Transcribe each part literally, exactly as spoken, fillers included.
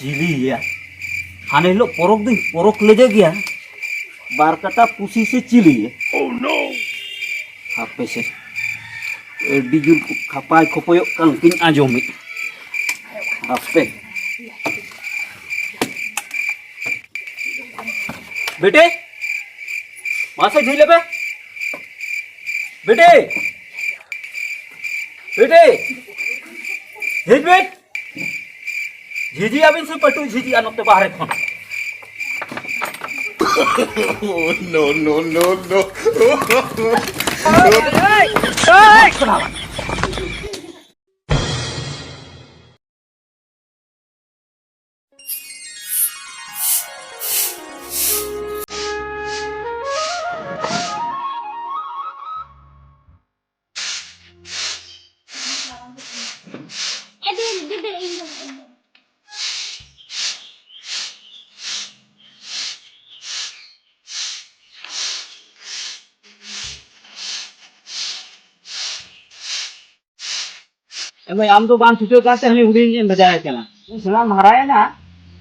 ᱪᱤᱞᱤᱭᱟ? ᱦᱟᱱᱮ ᱦᱤᱞᱳᱜ ᱯᱚᱨᱚᱠ ᱫᱚᱧ ᱯᱚᱨᱚᱠ ᱞᱮᱫᱮ ᱜᱮᱭᱟ, ᱵᱟᱨ ᱠᱟᱴᱟ ᱯᱩᱥᱤ ᱥᱮ ᱪᱤᱞᱤᱭᱟ? ᱦᱟᱯᱮ ᱥᱮ, ᱟᱹᱰᱤ ᱡᱳᱨ ᱠᱚ ᱠᱷᱟᱯᱟᱭ ᱠᱷᱚᱯᱚᱭᱚᱜ ᱠᱟᱱ ᱠᱤᱱ ᱟᱸᱡᱚᱢᱮᱫ᱾ ᱦᱟᱯᱮ᱾ ᱵᱮᱴᱮ, ᱢᱟᱥᱮ ᱡᱷᱤᱡ ᱞᱮᱯᱮ᱾ ᱵᱮᱴᱮ, ᱵᱮᱴᱮ, ᱡᱷᱤᱡ ᱵᱮᱴ᱾ ᱡᱷᱤᱡᱤ ᱟᱵᱤᱱ ᱥᱮ ᱯᱟᱹᱴᱩ ᱡᱷᱤᱡᱤ ᱟᱨ ᱱᱚᱛᱮ ᱵᱟᱦᱨᱮ ᱠᱷᱚᱱ᱾ No, no, no, no. ᱮ ᱵᱷᱟᱭ, ᱟᱢ ᱫᱚ ᱵᱟᱢ ᱪᱷᱩᱴᱟᱹᱣ ᱠᱟᱱ ᱛᱮ ᱦᱟᱹᱱᱤ ᱦᱩᱰᱤᱧ ᱮᱢ ᱵᱷᱮᱡᱟᱭᱮ ᱠᱟᱱᱟ᱾ ᱩᱱᱤ ᱥᱮᱬᱟᱢ ᱦᱟᱨᱟᱭᱮᱱᱟ,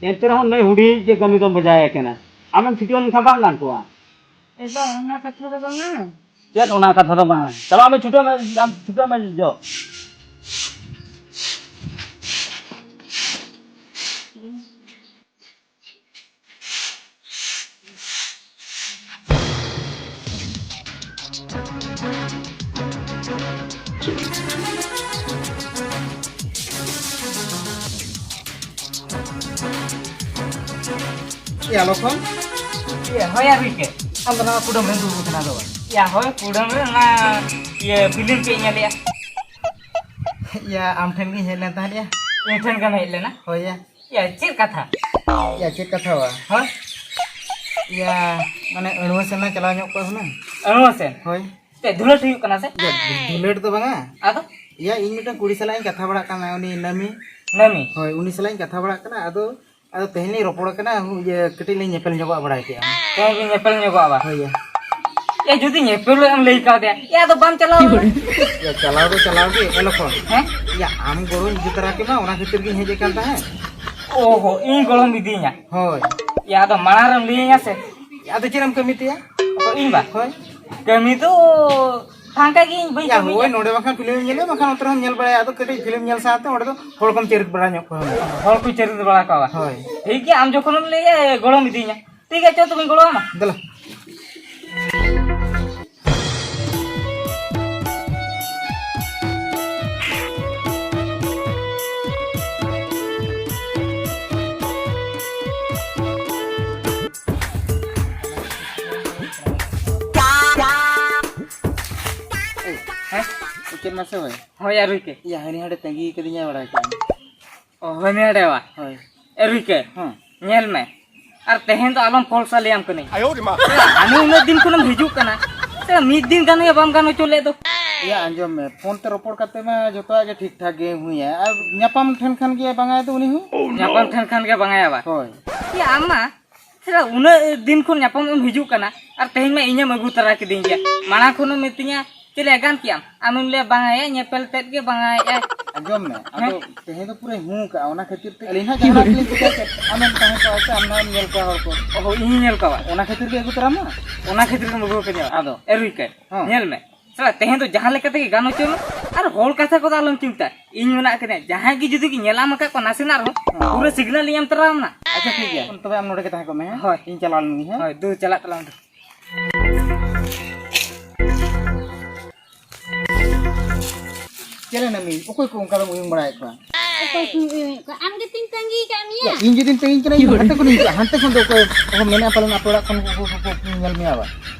ᱮᱱᱛᱮ ᱨᱮᱦᱚᱸ ᱱᱩᱭ ᱦᱩᱰᱤᱧ ᱡᱮ ᱠᱟᱹᱢᱤ ᱫᱚᱢ ᱵᱷᱮᱡᱟᱭᱮ ᱠᱟᱱᱟ᱾ ᱟᱢᱮᱢ ᱪᱷᱩᱴᱟᱹᱣ ᱞᱮᱱᱠᱷᱟᱱ ᱵᱟᱝ ᱜᱟᱱ ᱠᱚᱜᱼᱟ? ᱮ ᱵᱟ, ᱚᱱᱟ ᱠᱟᱛᱷᱟ ᱫᱚ ᱵᱟᱝᱟ᱾ ᱪᱮᱫ ᱚᱱᱟ ᱠᱟᱛᱷᱟ ᱫᱚ ᱵᱟᱝᱟ? ᱪᱟᱞᱟᱜ ᱢᱮ, ᱪᱷᱩᱴᱟᱹᱣ ᱢᱮ, ᱟᱢ ᱪᱷᱩᱴᱟᱹᱣ ᱢᱮ, ᱡᱚ᱾ ᱭᱟ ᱞᱚᱠᱷᱚᱱ᱾ ᱤᱭᱟᱹ, ᱦᱳᱭ, ᱟᱨ ᱦᱩᱭ ᱠᱮ᱾ ᱟᱢ ᱫᱚ ᱱᱚᱣᱟ ᱠᱩᱰᱟᱹᱢ ᱨᱮᱢ ᱫᱩᱲᱩᱵ ᱟᱠᱟᱱᱟ ᱫᱚ? ᱭᱟ, ᱦᱳᱭ, ᱠᱩᱰᱟᱹᱢ ᱨᱮ ᱚᱱᱟ, ᱤᱭᱟᱹ, ᱯᱷᱤᱞᱢ ᱠᱟᱹᱡ ᱤᱧ ᱧᱮᱞᱮᱜᱼᱟ᱾ ᱭᱟ, ᱟᱢ ᱴᱷᱮᱱ ᱜᱤᱧ ᱦᱮᱡ ᱞᱮᱱ ᱛᱟᱦᱮᱸᱫ ᱭᱟ᱾ ᱤᱧ ᱴᱷᱮᱱ ᱜᱮᱢ ᱦᱮᱡ ᱞᱮᱱᱟ? ᱦᱳᱭ ᱭᱟ᱾ ᱭᱟ, ᱪᱮᱫ ᱠᱟᱛᱷᱟ? ᱭᱟ, ᱪᱮᱫ ᱠᱟᱛᱷᱟ ᱵᱟ? ᱦᱳᱭ᱾ ᱭᱟ, ᱢᱟᱱᱮ ᱟᱹᱲᱣᱟᱹ ᱥᱮᱱ ᱞᱟᱝ ᱪᱟᱞᱟᱣ ᱧᱚᱜ ᱠᱚᱜᱼᱟ ᱦᱩᱱᱟᱹᱝ᱾ ᱟᱹᱲᱣᱟᱹ ᱥᱮᱱ? ᱦᱳᱭ᱾ ᱪᱮᱫ ᱫᱷᱩᱞᱟᱹᱴ ᱦᱩᱭᱩᱜ ᱠᱟᱱᱟ ᱥᱮ? ᱭᱟ, ᱫᱷᱩᱞᱟᱹᱴ ᱫᱚ ᱵᱟᱝᱟ᱾ ᱟᱫᱚ? ᱭᱟ, ᱤᱧ ᱢᱤᱫᱴᱟᱝ ᱠᱩᱲᱤ ᱥᱟᱞᱟᱜ ᱤᱧ ᱠᱟᱛᱷᱟ ᱵᱟᱲᱟᱜ ᱠᱟᱱᱟ, ᱩᱱᱤ ᱱᱟᱢᱤ᱾ ᱱᱟᱢᱤ? ᱦᱳᱭ, ᱩᱱᱤ ᱥᱟᱞᱟᱜ ᱤᱧ ᱠᱟᱛᱷᱟ ᱵᱟᱲᱟᱜ ᱠᱟᱱᱟ᱾ ᱟᱫᱚ, ᱟᱫᱚ ᱛᱮᱦᱮᱧ ᱞᱤᱧ ᱨᱚᱯᱚᱲ ᱠᱟᱱᱟ, ᱤᱭᱟᱹ, ᱠᱟᱹᱴᱤᱡ ᱞᱤᱧ ᱧᱮᱯᱮᱞ ᱧᱚᱜᱚᱜᱼᱟ, ᱵᱟᱲᱟᱭ ᱠᱮᱜᱼᱟ᱾ ᱛᱮᱦᱮᱧ ᱵᱤᱱ ᱧᱮᱯᱮᱞ ᱧᱚᱜᱚᱜᱼᱟ ᱵᱟ? ᱦᱳᱭ ᱭᱟ᱾ ᱮ, ᱡᱩᱫᱤ ᱧᱮᱯᱮᱞᱚᱜ ᱮᱢ ᱞᱟᱹᱭ ᱠᱟᱣᱫᱮᱭᱟ, ᱮ, ᱟᱫᱚ ᱵᱟᱢ ᱪᱟᱞᱟᱣ ᱞᱮᱱᱟ? ᱭᱟ, ᱪᱟᱞᱟᱣ ᱫᱚ ᱪᱟᱞᱟᱣ ᱜᱮ, ᱮ ᱞᱚᱠᱷᱚᱱ᱾ ᱦᱮᱸ? ᱭᱟ, ᱟᱢ ᱜᱚᱲᱚᱧ ᱤᱫᱤ ᱛᱚᱨᱟ ᱠᱮᱢᱟ, ᱚᱱᱟ ᱠᱷᱟᱹᱛᱤᱨ ᱜᱤᱧ ᱦᱮᱡ ᱟᱠᱟᱱ ᱛᱟᱦᱮᱸᱫ᱾ ᱚᱦᱚ, ᱤᱧ ᱜᱚᱲᱚᱢ ᱤᱫᱤᱧᱟ? ᱦᱳᱭ᱾ ᱭᱟ, ᱟᱫᱚ ᱢᱟᱲᱟᱝ ᱨᱮᱢ ᱞᱟᱹᱭᱟᱹᱧᱟ ᱥᱮ? ᱟᱫᱚ ᱪᱮᱫ ᱮᱢ ᱠᱟᱹᱢᱤ ᱛᱮᱭᱟ? ᱚᱠᱚᱭ, ᱤᱧ ᱵᱟ? ᱦᱳᱭ᱾ ᱠᱟᱹᱢᱤ ᱫᱚ ᱯᱷᱟᱸᱠᱟ ᱜᱤᱧ, ᱵᱟᱹᱧ ᱭᱟ, ᱠᱟᱹᱢᱤᱭᱟ᱾ ᱦᱳᱭ, ᱱᱚᱰᱮ ᱵᱟᱠᱷᱟᱱ ᱯᱷᱤᱞᱢ ᱧᱮᱞ ᱦᱩᱭᱩᱜᱼᱟ, ᱵᱟᱠᱷᱟᱱ ᱚᱱᱛᱮ ᱨᱮᱦᱚᱸ ᱧᱮᱞ ᱵᱟᱲᱟᱭᱟ᱾ ᱟᱫᱚ ᱠᱟᱹᱴᱤᱡ ᱯᱷᱤᱞᱢ ᱧᱮᱞ ᱥᱟᱶᱛᱮ ᱚᱸᱰᱮ ᱫᱚ ᱦᱚᱲ ᱠᱚᱢ ᱪᱟᱹᱨᱤᱫ ᱵᱟᱲᱟ ᱧᱚᱜ ᱠᱚᱣᱟ᱾ ᱦᱚᱲ ᱠᱚ ᱪᱟᱹᱨᱤᱫ ᱵᱟᱲᱟ ᱠᱚᱣᱟ᱾ ᱦᱳᱭ᱾ ᱴᱷᱤᱠ ᱜᱮᱭᱟ, ᱟᱢ ᱡᱚᱠᱷᱚᱱᱮᱢ ᱞᱟᱹᱭᱟ ᱜᱚᱲᱚᱢ ᱤᱫᱤᱧᱟ, ᱴᱷᱤᱠ ᱜᱮᱭᱟ, ᱪᱚ ᱛᱚᱵᱮᱧ ᱜᱚᱲᱚᱣᱟᱢᱟ᱾ ᱫᱮᱞᱟ᱾ ᱦᱮᱸ? ᱩᱪᱟᱹᱫ ᱢᱟᱥᱮ ᱦᱳᱭ᱾ ᱦᱳᱭ, ᱟᱨ ᱦᱩᱭ ᱠᱮ? ᱭᱟ, ᱦᱟᱹᱱᱤ ᱦᱟᱸᱰᱮ ᱛᱟᱺᱜᱤ ᱠᱟᱫᱤᱧᱟ, ᱵᱟᱲᱟᱭ ᱠᱟᱜ ᱟᱢ᱾ ᱚ, ᱦᱳᱭ, ᱱᱮᱰᱮᱣᱟ᱾ ᱦᱳᱭ᱾ ᱮ ᱨᱩᱭᱠᱮ, ᱦᱮᱸ᱾ ᱧᱮᱞ ᱢᱮ, ᱟᱨ ᱛᱮᱦᱮᱧ ᱫᱚ ᱟᱞᱚᱢ ᱯᱷᱚᱞᱥᱟ ᱞᱟᱹᱭᱟᱢ ᱠᱟᱹᱱᱟᱹᱧ᱾ ᱦᱟᱱᱮ ᱩᱱᱟᱹᱜ ᱫᱤᱱ ᱠᱷᱚᱱᱮᱢ ᱦᱤᱡᱩᱜ ᱠᱟᱱᱟ, ᱥᱮ ᱢᱤᱫ ᱫᱤᱱ ᱜᱟᱱ ᱜᱮ ᱵᱟᱢ ᱜᱟᱱ ᱦᱚᱪᱚ ᱞᱮᱫ ᱫᱚ᱾ ᱭᱟ, ᱟᱸᱡᱚᱢ ᱢᱮ, ᱯᱷᱳᱱ ᱛᱮ ᱨᱚᱯᱚᱲ ᱠᱟᱛᱮ ᱢᱟ ᱡᱚᱛᱚᱣᱟᱜ ᱜᱮ ᱴᱷᱤᱠ ᱴᱷᱟᱠ ᱜᱮ ᱦᱩᱭᱟ, ᱟᱨ ᱧᱟᱯᱟᱢ ᱴᱷᱮᱱ ᱠᱷᱟᱱ ᱜᱮ ᱵᱟᱝᱟᱭ ᱫᱚ ᱩᱱᱤ ᱦᱚᱸ᱾ ᱧᱟᱯᱟᱢ ᱴᱷᱮᱱ ᱠᱷᱟᱱ ᱜᱮ ᱵᱟᱝᱟᱭᱟ ᱵᱟ? ᱦᱳᱭ᱾ ᱭᱟ, ᱟᱢ ᱢᱟ ᱥᱮ ᱩᱱᱟᱹᱜ ᱫᱤᱱ ᱠᱷᱚᱱ ᱧᱟᱯᱟᱢ ᱮᱢ ᱦᱤᱡᱩᱜ ᱠᱟᱱᱟ, ᱟᱨ ᱛᱮᱦᱮᱧ ᱢᱟ ᱤᱧᱮᱢ ᱟᱹᱜᱩ ᱛᱟᱨᱟ ᱠᱤᱫᱤᱧ ᱜᱮᱭᱟ᱾ ᱢᱟᱲᱟᱝ ᱠᱷᱚᱱᱮᱢ ᱢᱤᱛᱟᱹᱧᱟ, "ᱪᱮᱫ ᱞᱮ ᱜᱟᱱ ᱠᱮᱜᱼᱟᱢ?" ᱟᱢᱮᱢ ᱞᱟᱹᱭᱟ, "ᱵᱟᱝᱟᱭᱟ, ᱧᱮᱯᱮᱞ ᱛᱮᱫ ᱜᱮ ᱵᱟᱝᱟᱭᱟ᱾" ᱟᱸᱡᱚᱢ ᱢᱮ, ᱟᱫᱚ ᱦᱮᱸ? ᱛᱮᱦᱮᱧ ᱫᱚ ᱯᱩᱨᱟᱹᱭ ᱦᱩᱸ ᱠᱟᱜᱼᱟ, ᱚᱱᱟ ᱠᱷᱟᱹᱛᱤᱨ ᱛᱮ ᱟᱹᱞᱤᱧ ᱦᱟᱸᱜ ᱡᱟᱦᱟᱸ ᱠᱚᱞᱤᱧ ᱪᱤᱠᱟᱹᱭᱟ ᱥᱮ, ᱟᱢᱮᱢ ᱛᱟᱦᱮᱸ ᱠᱚᱜᱼᱟ ᱥᱮ, ᱟᱢ ᱱᱟᱦᱟᱜ ᱮᱢ ᱧᱮᱞ ᱠᱚᱣᱟ ᱦᱚᱲ ᱠᱚ᱾ ᱚᱦᱚ, ᱤᱧᱤᱧ ᱧᱮᱞ ᱠᱚᱣᱟ᱾ ᱚᱱᱟ ᱠᱷᱟᱹᱛᱤᱨ ᱜᱮ ᱟᱹᱜᱩ ᱛᱚᱨᱟᱢᱟ᱾ ᱚᱱᱟ ᱠᱷᱟᱹᱛᱤᱨ ᱜᱮᱢ ᱟᱹᱜᱩ ᱠᱟᱫᱤᱧᱟ᱾ ᱟᱫᱚ? ᱮ ᱨᱩᱭᱠᱮ, ᱦᱮᱸ᱾ ᱧᱮᱞ ᱢᱮ, ᱥᱟᱞᱟ, ᱛᱮᱦᱮᱧ ᱫᱚ ᱡᱟᱦᱟᱸ ᱞᱮᱠᱟ ᱛᱮᱜᱮ ᱜᱟᱱ ᱦᱚᱪᱚᱭ ᱢᱮ, ᱟᱨ ᱦᱚᱲ ᱠᱟᱛᱷᱟ ᱠᱚᱫᱚ ᱟᱞᱚᱢ ᱪᱤᱱᱛᱟᱹ᱾ ᱤᱧ ᱢᱮᱱᱟᱜ ᱠᱟᱫᱤᱧᱟ, ᱡᱟᱦᱟᱸᱭ ᱜᱮ ᱡᱩᱫᱤ ᱠᱚ ᱧᱮᱞᱟᱢ ᱟᱠᱟᱫ ᱠᱚᱣᱟ ᱱᱟᱥᱮᱱᱟᱜ ᱨᱮᱦᱚᱸ, ᱦᱮᱸ᱾ ᱯᱩᱨᱟᱹ ᱥᱤᱜᱽᱱᱟᱞ ᱤᱧ ᱮᱢ ᱛᱚᱨᱟ ᱟᱢᱟ᱾ ᱟᱪᱪᱷᱟ, ᱴᱷᱤᱠ ᱜᱮᱭᱟ, ᱛᱚᱵᱮ ᱟᱢ ᱱᱚᱰᱮ ᱜᱮ ᱛᱟᱦᱮᱸ ᱠᱚᱜ ᱢᱮ, ᱦᱮᱸ? ᱦᱳᱭ᱾ ᱤᱧ ᱪᱟᱞᱟᱣ ᱞᱮᱱ ᱜᱤᱧ, ᱦᱮᱸ? ᱦᱳᱭ, ᱫᱩ, ᱪᱟᱞᱟᱜ ᱛᱟᱞᱟᱝ ᱢᱮ᱾ ᱪᱮᱫ ᱮᱱᱟ ᱢᱤ? ᱚᱠᱚᱭ ᱠᱚ ᱚᱱᱠᱟ ᱫᱚᱢ ᱩᱭᱩᱝ ᱵᱟᱲᱟᱭᱮᱫ ᱠᱚᱣᱟ? ᱚᱠᱚᱭ ᱠᱚᱧ ᱩᱭᱩᱝᱮᱫ ᱠᱚᱣᱟ? ᱟᱢ ᱜᱮᱛᱚᱧ ᱛᱟᱺᱜᱤ ᱠᱟᱜ ᱢᱮᱭᱟ᱾ ᱭᱟ, ᱤᱧ ᱡᱩᱫᱤᱧ ᱛᱟᱺᱜᱤᱧ ᱠᱟᱱᱟ, ᱤᱧ ᱫᱚ ᱦᱟᱱᱛᱮ ᱠᱷᱚᱱᱤᱧ ᱦᱤᱡᱩᱜᱼᱟ, ᱦᱟᱱᱛᱮ ᱠᱷᱚᱱ ᱫᱚ ᱚᱠᱚᱭ ᱚᱦᱚ ᱢᱮᱱᱟ ᱯᱟᱞᱮᱱ ᱟᱯᱮ ᱚᱲᱟᱜ ᱠᱷᱚᱱ ᱠᱚ, ᱠᱚ, ᱠᱚ, ᱠᱚ ᱧᱮᱞ ᱢᱮᱭᱟ ᱵᱟ?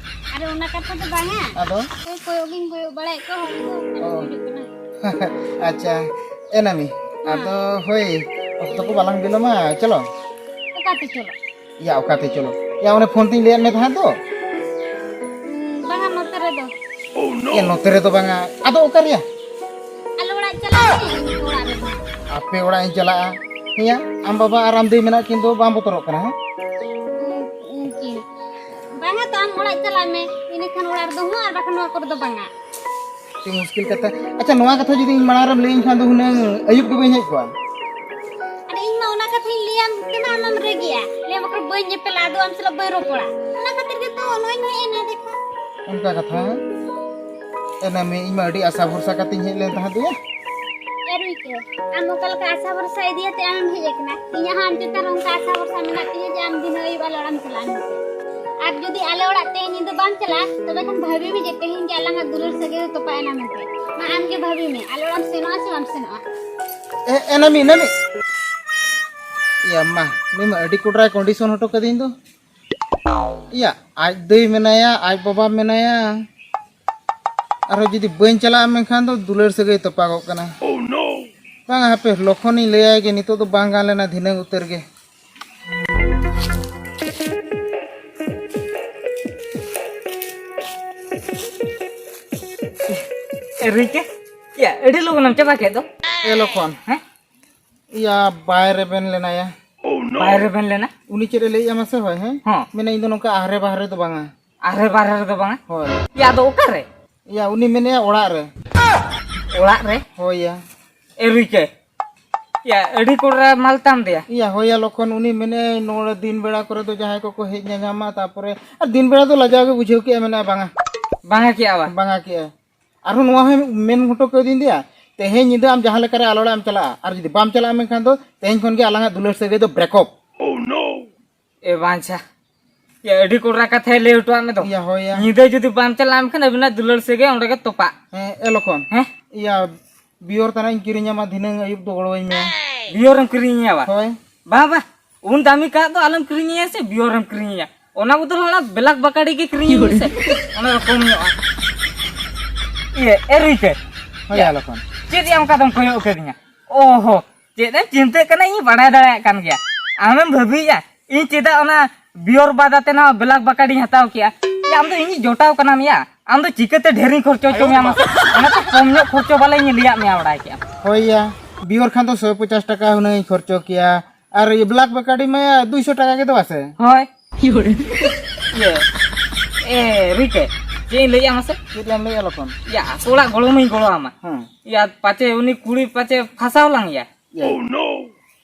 ᱟᱨᱮ, ᱚᱱᱟ ᱠᱟᱛᱷᱟ ᱫᱚ ᱵᱟᱝᱟ᱾ ᱟᱫᱚ? ᱳᱭ ᱠᱚᱭᱚᱜ ᱜᱤᱧ ᱠᱚᱭᱚᱜ ᱵᱟᱲᱟᱭᱮᱫ ᱠᱚᱣᱟ, ᱦᱚᱲ ᱠᱚ ᱚᱠᱟ ᱚ᱾ ᱠᱚ ᱦᱤᱡᱩᱜ ᱠᱟᱱᱟ᱾ ᱟᱪᱪᱷᱟ, ᱮ ᱱᱟᱢᱤ, ᱦᱮᱸ᱾ ᱟᱫᱚ ᱦᱳᱭ, ᱚᱠᱛᱚ ᱠᱚ ᱵᱟᱞᱟᱝ ᱵᱤᱞᱚᱢᱟ, ᱪᱚᱞᱚ᱾ ᱚᱠᱟᱛᱮ ᱪᱚᱞᱚ? ᱭᱟ, ᱚᱠᱟᱛᱮ ᱪᱚᱞᱚ? ᱭᱟ, ᱚᱱᱮ ᱯᱷᱳᱱ ᱛᱤᱧ ᱞᱟᱹᱭᱟᱫ ᱢᱮ ᱛᱟᱦᱮᱸᱫ ᱫᱚ᱾ ᱦᱩᱸ, ᱵᱟᱝᱟ, ᱱᱚᱛᱮ ᱨᱮᱫᱚ᱾ ᱭᱟ, ᱱᱚᱛᱮ ᱨᱮᱫᱚ ᱵᱟᱝᱟ᱾ ᱟᱫᱚ ᱚᱠᱟ ᱨᱮᱭᱟ? ᱟᱞᱮ ᱚᱲᱟᱜ ᱪᱟᱞᱟᱜ ᱢᱮ, ᱤᱧ ᱚᱲᱟᱜ ᱨᱮᱫᱚ᱾ ᱟᱯᱮ ᱚᱲᱟᱜ ᱤᱧ ᱪᱟᱞᱟᱜᱼᱟ? ᱦᱮᱸᱭᱟ, ᱟᱢ ᱵᱟᱵᱟ ᱟᱨ ᱟᱢ ᱫᱟᱹᱭ ᱢᱮᱱᱟᱜ ᱠᱤᱱ ᱫᱚ, ᱵᱟᱢ ᱵᱚᱛᱚᱨᱚᱜ ᱠᱟᱱᱟ, ᱦᱮᱸ? ᱩᱸ, ᱩᱱᱠᱤᱱ᱾ ᱵᱟᱝᱟ ᱛᱚ, ᱟᱢ ᱚᱲᱟᱜ ᱪᱟᱞᱟᱜ ᱢᱮ, ᱤᱱᱟᱹᱠᱷᱟᱱ ᱚᱲᱟᱜ ᱨᱮᱫᱚ ᱦᱚᱸ, ᱟᱨ ᱵᱟᱠᱷᱟᱱ ᱱᱚᱣᱟ ᱠᱚᱨᱮ ᱫᱚ ᱵᱟᱝᱟ᱾ ᱟᱹᱰᱤ ᱢᱩᱥᱠᱤᱞ ᱠᱟᱛᱷᱟ᱾ ᱟᱪᱪᱷᱟ, ᱱᱚᱣᱟ ᱠᱟᱛᱷᱟ ᱡᱩᱫᱤ ᱤᱧ ᱢᱟᱲᱟᱝ ᱨᱮᱢ ᱞᱟᱹᱭᱟᱹᱧ ᱠᱷᱟᱱ ᱫᱚ ᱦᱩᱱᱟᱹᱝ ᱟᱹᱭᱩᱵ ᱫᱚ ᱵᱟᱹᱧ ᱦᱮᱡ ᱠᱚᱜᱼᱟ᱾ ᱟᱨ ᱤᱧ ᱢᱟ ᱚᱱᱟ ᱠᱟᱛᱷᱟ ᱞᱟᱹᱭᱟᱢ ᱠᱟᱱᱟ, ᱟᱢᱮᱢ ᱨᱟᱹᱜᱤᱜᱼᱟ᱾ ᱞᱟᱹᱭᱟᱢ ᱵᱟᱠᱷᱟᱱ ᱵᱟᱹᱧ ᱧᱮᱯᱮᱞᱟ, ᱟᱫᱚ ᱟᱢ ᱥᱟᱞᱟᱜ ᱵᱟᱹᱧ ᱨᱚᱯᱚᱲᱟ᱾ ᱚᱱᱟ ᱠᱷᱟᱹᱛᱤᱨ ᱜᱮᱛᱚ ᱱᱚᱜᱼᱚᱭ ᱤᱧ ᱦᱮᱡ ᱮᱱᱟ, ᱫᱮᱠᱷᱟ᱾ ᱚᱱᱠᱟ ᱠᱟᱛᱷᱟ? ᱮᱱᱟ ᱢᱮ, ᱤᱧ ᱢᱟ ᱟᱹᱰᱤ ᱟᱥᱟ ᱵᱷᱚᱨᱥᱟ ᱠᱟᱛᱮᱧ ᱦᱮᱡ ᱞᱮᱱ ᱛᱟᱦᱮᱸᱫ ᱭᱟ᱾ ᱮ ᱨᱩᱭᱠᱟᱹ, ᱟᱢ ᱚᱠᱟ ᱞᱮᱠᱟ ᱟᱥᱟ ᱵᱷᱚᱨᱥᱟ ᱤᱫᱤᱭᱟᱛᱮ ᱟᱢᱮᱢ ᱦᱮᱡ ᱟᱠᱟᱱᱟ? ᱤᱧᱟᱹᱜ ᱦᱚᱸ ᱟᱢ ᱪᱮᱛᱟᱱ ᱨᱮ ᱚᱱᱠᱟ ᱟᱥᱟ ᱵᱷᱚᱨᱥᱟ ᱢᱮᱱᱟᱜ ᱛᱤᱧᱟᱹ ᱡᱮ ᱟᱢ ᱫᱤᱱ ᱟᱹᱭᱩᱵ ᱟᱞᱮ ᱚᱲᱟᱜ ᱮᱢ ᱪᱟᱞᱟᱜᱼᱟ ᱢᱮᱱᱛᱮ᱾ ᱟᱨ ᱡᱩᱫᱤ ᱟᱞᱮ ᱚᱲᱟᱜ ᱛᱮᱦᱮᱧ ᱧᱤᱫᱟᱹ ᱵᱟᱢ ᱪᱟᱞᱟᱜᱼᱟ, ᱛᱚᱵᱮ ᱠᱷᱟᱱ ᱵᱷᱟᱹᱵᱤ ᱢᱮ ᱡᱮ ᱛᱮᱦᱮᱧ ᱜᱮ ᱟᱞᱟᱝᱟᱜ ᱫᱩᱞᱟᱹᱲ ᱥᱟᱹᱜᱟᱹᱭ ᱫᱚ ᱛᱚᱯᱟ ᱮᱱᱟ ᱢᱮᱱᱛᱮ᱾ ᱢᱟ ᱟᱢ ᱜᱮ ᱵᱷᱟᱹᱵᱤ ᱢᱮ, ᱟᱞᱮ ᱚᱲᱟᱜ ᱮᱢ ᱥᱮᱱᱚᱜᱼᱟ ᱥᱮ ᱵᱟᱢ ᱥᱮᱱᱚᱜᱼᱟ? ᱮ, ᱮᱱᱟ ᱢᱤ, ᱮᱱᱟ ᱢᱤ᱾ ᱤᱭᱟ ᱢᱟ, ᱱᱩᱭ ᱢᱟ ᱟᱹᱰᱤ ᱠᱚᱰᱨᱟᱭ condition ᱦᱚᱴᱚ ᱠᱟᱹᱫᱤᱧ ᱫᱚ᱾ ᱤᱭᱟ, ᱟᱡ ᱫᱟᱹᱭ ᱢᱮᱱᱟᱭᱟ, ᱟᱡ ᱵᱟᱵᱟ ᱢᱮᱱᱟᱭᱟ᱾ ᱟᱨᱦᱚᱸ ᱡᱩᱫᱤ ᱵᱟᱹᱧ ᱪᱟᱞᱟᱜᱼᱟ ᱢᱮᱱᱠᱷᱟᱱ ᱫᱚ ᱫᱩᱞᱟᱹᱲ ᱥᱟᱹᱜᱟᱹᱭ ᱛᱚᱯᱟᱜᱚᱜ ᱠᱟᱱᱟ᱾ ᱵᱟᱝᱟ, ᱦᱟᱯᱮ, ᱞᱚᱠᱷᱚᱱᱤᱧ ᱞᱟᱹᱭᱟᱭ ᱜᱮ, ᱱᱤᱛᱚᱜ ᱫᱚ ᱵᱟᱝ ᱜᱟᱱ ᱞᱮᱱᱟ, ᱫᱷᱤᱱᱟᱹᱝ ᱩᱛᱟᱹᱨ ᱜᱮ᱾ ᱮ ᱨᱩᱭᱠᱟᱹ, ᱭᱟ, ᱟᱹᱰᱤ ᱞᱚᱜᱚᱱᱮᱢ ᱪᱟᱵᱟ ᱠᱮᱫ ᱫᱚ᱾ ᱮ ᱞᱚᱠᱷᱚᱱ᱾ ᱦᱮᱸ? ᱤᱭᱟ, ᱵᱟᱭ ᱨᱮᱵᱮᱱ ᱞᱮᱱᱟᱭᱟ᱾ ᱵᱟᱭ ᱨᱮᱵᱮᱱ ᱞᱮᱱᱟ? ᱩᱱᱤ ᱪᱮᱫ ᱮ ᱞᱟᱹᱭᱮᱫᱼᱟ ᱢᱟᱥᱮ ᱦᱳᱭ, ᱦᱮᱸ? ᱦᱚᱸ᱾ ᱢᱮᱱᱟ, ᱤᱧ ᱫᱚ ᱱᱚᱝᱠᱟ ᱟᱦᱨᱮ ᱵᱟᱦᱨᱮ ᱫᱚ ᱵᱟᱝᱟ᱾ ᱟᱦᱨᱮ ᱵᱟᱦᱨᱮ ᱨᱮᱫᱚ ᱵᱟᱝᱟ? ᱦᱳᱭ᱾ ᱭᱟ, ᱟᱫᱚ ᱚᱠᱟᱨᱮ? ᱤᱭᱟ, ᱩᱱᱤ ᱢᱮᱱᱮᱜᱼᱟ ᱚᱲᱟᱜ ᱨᱮ᱾ ᱚᱲᱟᱜ ᱨᱮ? ᱦᱳᱭ ᱭᱟ᱾ ᱮ ᱨᱩᱭᱠᱟᱹ, ᱭᱟ, ᱟᱹᱰᱤ ᱠᱚᱲᱟ ᱢᱟᱞ ᱛᱟᱢ ᱫᱮᱭᱟ᱾ ᱤᱭᱟ, ᱦᱳᱭ ᱭᱟ ᱞᱚᱠᱷᱚᱱ, ᱩᱱᱤ ᱢᱮᱱᱮᱜᱼᱟᱭ ᱱᱚᱰᱮ ᱫᱤᱱ ᱵᱮᱲᱟ ᱠᱚᱨᱮ ᱫᱚ ᱡᱟᱦᱟᱸᱭ ᱠᱚᱠᱚ ᱦᱮᱡ ᱧᱟᱧᱟᱢᱟ, ᱛᱟᱯᱚᱨᱮ ᱟᱨ ᱫᱤᱱ ᱵᱮᱲᱟ ᱫᱚ ᱞᱟᱡᱟᱣ ᱜᱮ ᱵᱩᱡᱷᱟᱹᱣ ᱠᱮᱜᱼᱟ, ᱢᱮᱱᱮᱜᱼᱟ ᱵᱟᱝᱟ᱾ ᱵᱟᱝᱟ ᱠᱮᱜᱼᱟ ᱵᱟ? ᱵᱟᱝᱟ ᱠᱮᱜᱼᱟ᱾ ᱟᱨᱦᱚᱸ ᱱᱚᱣᱟ ᱦᱚᱸᱭ ᱢᱮᱱ ᱦᱚᱴᱚ ᱠᱟᱹᱫᱤᱧ ᱫᱮᱭᱟ, ᱛᱮᱦᱮᱧ ᱧᱤᱫᱟᱹ ᱟᱢ ᱡᱟᱦᱟᱸ ᱞᱮᱠᱟᱨᱮ ᱟᱞᱮ ᱚᱲᱟᱜ ᱮᱢ ᱪᱟᱞᱟᱜᱼᱟ, ᱟᱨ ᱡᱩᱫᱤ ᱵᱟᱢ ᱪᱟᱞᱟᱜᱼᱟ ᱢᱮᱱᱠᱷᱟᱱ ᱫᱚ ᱛᱮᱦᱮᱧ ᱠᱷᱚᱱ ᱜᱮ ᱟᱞᱟᱝᱟᱜ ᱫᱩᱞᱟᱹᱲ ᱥᱟᱹᱜᱟᱹᱭ ᱫᱚ break up᱾ ᱮ ᱵᱟᱧᱪᱷᱟ, ᱭᱟ, ᱟᱹᱰᱤ ᱠᱚᱰᱨᱟ ᱠᱟᱛᱷᱟᱭ ᱞᱟᱹᱭ ᱦᱚᱴᱚᱣᱟᱜ ᱢᱮ ᱫᱚ᱾ ᱭᱟ, ᱦᱳᱭ ᱭᱟ᱾ ᱧᱤᱫᱟᱹ ᱡᱩᱫᱤ ᱵᱟᱢ ᱪᱟᱞᱟᱜᱼᱟ ᱢᱮᱱᱠᱷᱟᱱ ᱟᱹᱵᱤᱱᱟᱜ ᱫᱩᱞᱟᱹᱲ ᱥᱟᱹᱜᱟᱹᱭ ᱚᱸᱰᱮ ᱜᱮ ᱛᱚᱯᱟᱜ᱾ ᱦᱮᱸ, ᱮ ᱞᱚᱠᱷᱚᱱ᱾ ᱦᱮᱸ? ᱭᱟ, ᱵᱤᱭᱚᱨ ᱛᱟᱱᱟᱜ ᱤᱧ ᱠᱤᱨᱤᱧᱟᱢᱟ, ᱫᱷᱤᱱᱟᱹᱝ ᱟᱹᱭᱩᱵ ᱫᱚ ᱜᱚᱲᱚᱣᱟᱹᱧ ᱢᱮ᱾ ᱵᱤᱭᱚᱨᱮᱢ ᱠᱤᱨᱤᱧᱤᱧᱟ ᱵᱟ? ᱦᱳᱭ᱾ ᱵᱟ, ᱵᱟ, ᱩᱱ ᱫᱟᱢᱤ ᱠᱟᱜ ᱫᱚ ᱟᱞᱚᱢ ᱠᱤᱨᱤᱧᱤᱧᱟ ᱥᱮ ᱵᱤᱭᱚᱨᱮᱢ ᱠᱤᱨᱤᱧᱤᱧᱟ᱾ ᱚᱱᱟ ᱵᱚᱫᱚᱞ ᱚᱱᱟ ᱵᱞᱮᱠ ᱵᱟᱠᱟᱰᱤ ᱜᱮ ᱠᱤᱨᱤᱧᱤᱧ ᱢᱮᱥᱮ᱾ ᱚᱱᱟ ᱫᱚ ᱠᱚᱢ ᱧᱚᱜᱼᱟ᱾ ᱤᱭᱟᱹ, ᱮ ᱨᱩᱭᱠᱟᱹ᱾ ᱦᱳᱭ, ᱭᱟ, ᱭᱟ, ᱞᱚᱠᱷᱚᱱ᱾ ᱪᱮᱫ ᱭᱟ ᱚᱱᱠᱟ ᱫᱚᱢ ᱠᱚᱭᱚᱜ ᱠᱟᱹᱫᱤᱧᱟ? ᱚᱦᱚ, ᱪᱮᱫ ᱮᱢ ᱪᱤᱱᱛᱟᱹᱜ ᱠᱟᱱᱟ ᱤᱧ ᱵᱟᱲᱟᱭ ᱫᱟᱲᱮᱭᱟᱜ ᱠᱟᱱ ᱜᱮᱭᱟ᱾ ᱟᱢᱮᱢ ᱵᱷᱟᱹᱵᱤᱭᱮᱫᱼᱟ ᱤᱧ ᱪᱮᱫᱟᱜ ᱚᱱᱟ ᱵᱤᱭᱚᱨ ᱵᱟᱫ ᱟᱛᱮ ᱱᱚᱣᱟ ᱵᱞᱮᱠ ᱵᱟᱠᱟᱰᱤᱧ ᱦᱟᱛᱟᱣ ᱠᱮᱜᱼᱟ? ᱭᱟ, ᱟᱢ ᱫᱚ ᱤᱧᱤᱡ ᱡᱚᱴᱟᱣ ᱠᱟᱱᱟᱢ ᱭᱟ, ᱟᱢ ᱫᱚ ᱪᱤᱠᱟᱹᱛᱮ ᱰᱷᱮᱨᱤᱧ ᱠᱷᱚᱨᱪᱚ ᱦᱚᱪᱚ ᱢᱮᱭᱟ ᱢᱟᱥᱮ? ᱚᱱᱟᱛᱮ ᱠᱚᱢ ᱧᱚᱜ ᱠᱷᱚᱨᱪᱚ ᱵᱟᱞᱮ ᱤᱧ ᱞᱟᱹᱭᱟᱫ ᱢᱮᱭᱟ, ᱵᱟᱲᱟᱭ ᱠᱮᱜᱼᱟᱢ᱾ ᱦᱳᱭ ᱭᱟ, ᱵᱤᱭᱚᱨ ᱠᱷᱟᱱ ᱫᱚ ᱥᱚᱭ ᱯᱚᱪᱟᱥ ᱴᱟᱠᱟ ᱦᱩᱱᱟᱹᱝ ᱤᱧ ᱠᱷᱚᱨᱪᱚ ᱠᱮᱭᱟ, ᱟᱨ ᱤᱭᱟᱹ ᱵᱞᱮᱠ ᱵᱟᱠᱟᱰᱤ ᱢᱟ ᱫᱩᱭᱥᱚ ᱴᱟᱠᱟ ᱜᱮ ᱫᱚ ᱵᱟᱥᱮ? ᱦᱳᱭ᱾ ᱤᱭᱟᱹ, ᱮ, ᱨᱩᱭᱠᱟᱹ, ᱪᱮᱫ ᱤᱧ ᱞᱟᱹᱭᱮᱜᱼᱟ ᱢᱟᱥᱮ? ᱪᱮᱫ ᱮᱢ ᱞᱟᱹᱭᱮᱜᱼᱟ ᱞᱚᱠᱷᱚᱱ? ᱭᱟ, ᱟᱥᱚᱞᱟᱜ ᱜᱚᱲᱚᱢᱤᱧ ᱜᱚᱲᱚ ᱟᱢᱟ᱾ ᱦᱮᱸ᱾ ᱭᱟ, ᱯᱟᱪᱮ ᱩᱱᱤ ᱠᱩᱲᱤ ᱯᱟᱪᱮ ᱯᱷᱟᱸᱥᱟᱣ ᱞᱟᱝ ᱭᱟ᱾ ᱭᱟ᱾